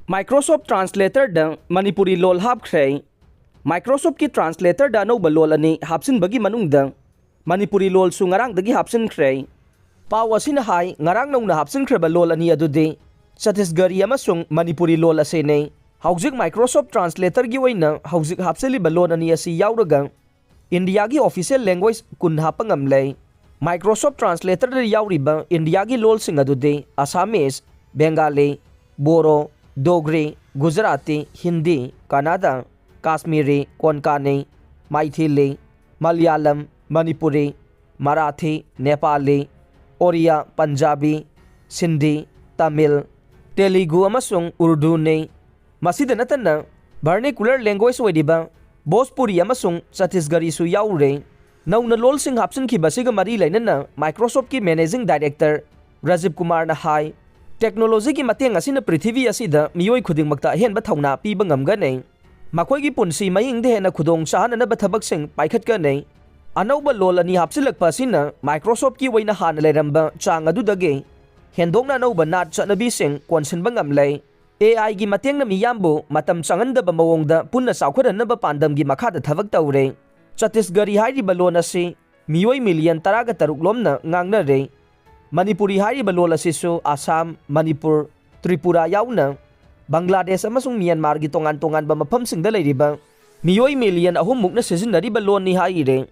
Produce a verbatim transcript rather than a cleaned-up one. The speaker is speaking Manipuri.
Microsoft Translator-ꯗ ꯃꯅꯤꯄꯨꯔꯤ ꯂꯣꯜ ꯍꯥꯞꯈ꯭ꯔꯦ꯫ Microsoft-ꯀꯤ Translator-ꯗ ꯑꯅꯧꯕ ꯂꯣꯜ ꯑꯅꯤ ꯍꯥꯞꯆꯤꯟꯕꯒꯤ ꯃꯅꯨꯡꯗ ꯃꯅꯤꯄꯨꯔꯤ ꯂꯣꯜꯁꯨ ꯉꯔꯥꯡꯗꯒꯤ ꯍꯥꯞꯆꯤꯟꯈ꯭ꯔꯦ꯫ ꯄꯥꯎ ꯑꯁꯤꯅ ꯍꯥꯏ, ꯉꯔꯥꯡ ꯅꯧꯅ ꯍꯥꯞꯆꯤꯟꯈ꯭ꯔꯕ ꯂꯣꯜ ꯑꯅꯤ ꯑꯗꯨꯗꯤ ꯆꯇꯤꯁꯒꯔꯤ ꯑꯃꯁꯨꯡ ꯃꯅꯤꯄꯨꯔꯤ ꯂꯣꯜ ꯑꯁꯤꯅꯤ꯫ ꯍꯧꯖꯤꯛ Microsoft Translator-ꯒꯤ ꯑꯣꯏꯅ ꯍꯧꯖꯤꯛ ꯍꯥꯞꯆꯤꯜꯂꯤꯕ ꯂꯣꯜ ꯑꯅꯤ ꯑꯁꯤ ꯌꯥꯎꯔꯒ ꯏꯟꯗꯤꯌꯥꯒꯤ official language ꯀꯨꯟ ꯍꯥꯞꯄ ꯉꯝꯂꯦ꯫ Microsoft Translator-ꯗ ꯌꯥꯎꯔꯤꯕ ꯏꯟꯗꯤꯌꯥꯒꯤ ꯂꯣꯜꯁꯤꯡ ꯑꯗꯨꯗꯤ Assamese, Bengali, Bodo, Dogri, Gujarati, Hindi, Kannada, Kashmiri, Konkani, Maithili, Malayalam, Manipuri, Marathi, Nepali, Oriya, Punjabi, Sindhi, Tamil, Telugu ꯑꯃꯁꯨꯡ Urdu-ꯅꯤ꯫ ꯃꯁꯤꯗ ꯅꯠꯇꯅ vernacular language ꯑꯣꯏꯔꯤꯕ ꯚꯣꯖꯄꯨꯔꯤ ꯑꯃꯁꯨꯡ ꯆꯇꯤꯁꯒꯔꯤꯁꯨ ꯌꯥꯎꯔꯦ꯫ ꯅꯧꯅ ꯂꯣꯜꯁꯤꯡ ꯍꯥꯞꯆꯤꯟꯈꯤꯕ ꯑꯁꯤꯒ ꯃꯔꯤ ꯂꯩꯅꯅ Microsoft-ꯀꯤ Managing Director ꯔꯥꯖꯤꯕ ꯀꯨꯃꯥꯔꯅ ꯍꯥꯏ, "Technology-ꯒꯤ ꯃꯇꯦꯡ ꯑꯁꯤꯅ ꯄ꯭ꯔꯤꯊꯤꯕꯤ ꯑꯁꯤꯗ ꯃꯤꯑꯣꯏ ꯈꯨꯗꯤꯡꯃꯛꯇ ꯑꯍꯦꯟꯕ ꯊꯧꯅꯥ ꯄꯤꯕ ꯉꯝꯒꯅꯤ꯫ ꯃꯈꯣꯏꯒꯤ ꯄꯨꯟꯁꯤ ꯃꯍꯤꯡꯗ ꯍꯦꯟꯅ ꯈꯨꯗꯣꯡ ꯆꯥꯍꯟꯅꯅꯕ ꯊꯕꯛꯁꯤꯡ ꯄꯥꯏꯈꯠꯀꯅꯤ꯫" ꯑꯅꯧꯕ ꯂꯣꯜ ꯑꯅꯤ ꯍꯥꯞꯆꯤꯜꯂꯛꯄ ꯑꯁꯤꯅ Microsoft-ꯀꯤ ꯑꯣꯏꯅ ꯍꯥꯟꯅ ꯂꯩꯔꯝꯕ ꯆꯥꯡ ꯑꯗꯨꯗꯒꯤ ꯍꯦꯟꯗꯣꯛꯅ ꯑꯅꯧꯕ ꯅꯥꯠ ꯆꯠꯅꯕꯤꯁꯤꯡ ꯀꯣꯟꯁꯤꯟꯕ ꯉꯝꯂꯦ꯫ AI-ꯒꯤ ꯃꯇꯦꯡꯅ ꯃꯤꯌꯥꯝꯕꯨ ꯃꯇꯝ ꯆꯪꯍꯟꯗꯕ ꯃꯑꯣꯡꯗ ꯄꯨꯟꯅ ꯆꯥꯎꯈꯠꯍꯟꯅꯕ ꯄꯥꯟꯗꯝꯒꯤ ꯃꯈꯥꯗ ꯊꯕꯛ ꯇꯧꯔꯦ꯫ ꯆꯇꯤꯁꯒꯔꯤ ꯍꯥꯏꯔꯤꯕ ꯂꯣꯟ ꯑꯁꯤ ꯃꯤꯑꯣꯏ ꯃꯤꯂꯤꯌꯟ ꯇꯔꯥꯒ ꯇꯔꯨꯛ ꯂꯣꯝꯅ ꯉꯥꯡꯅꯔꯦ꯫ ꯃꯅꯤꯄꯨꯔꯤ ꯍꯥꯏꯔꯤꯕ ꯂꯣꯟ ꯑꯁꯤꯁꯨ ꯑꯁꯥꯝ, ꯃꯅꯤꯄꯨꯔ, ꯇ꯭ꯔꯤꯄꯨꯔꯥ ꯌꯥꯎꯅ ꯕꯪꯒ꯭ꯂꯥꯗꯦꯁ ꯑꯃꯁꯨꯡ ꯃ꯭ꯌꯥꯟꯃꯥꯔꯒꯤ ꯇꯣꯉꯥꯟ ꯇꯣꯉꯥꯟꯕ ꯃꯐꯝꯁꯤꯡꯗ ꯂꯩꯔꯤꯕ ꯃꯤꯑꯣꯏ ꯃꯤꯂꯤꯌꯟ ꯑꯍꯨꯝ ꯃꯨꯛꯅ ꯁꯤꯖꯤꯟꯅꯔꯤꯕ ꯂꯣꯟꯅꯤ ꯍꯥꯏꯔꯦ꯫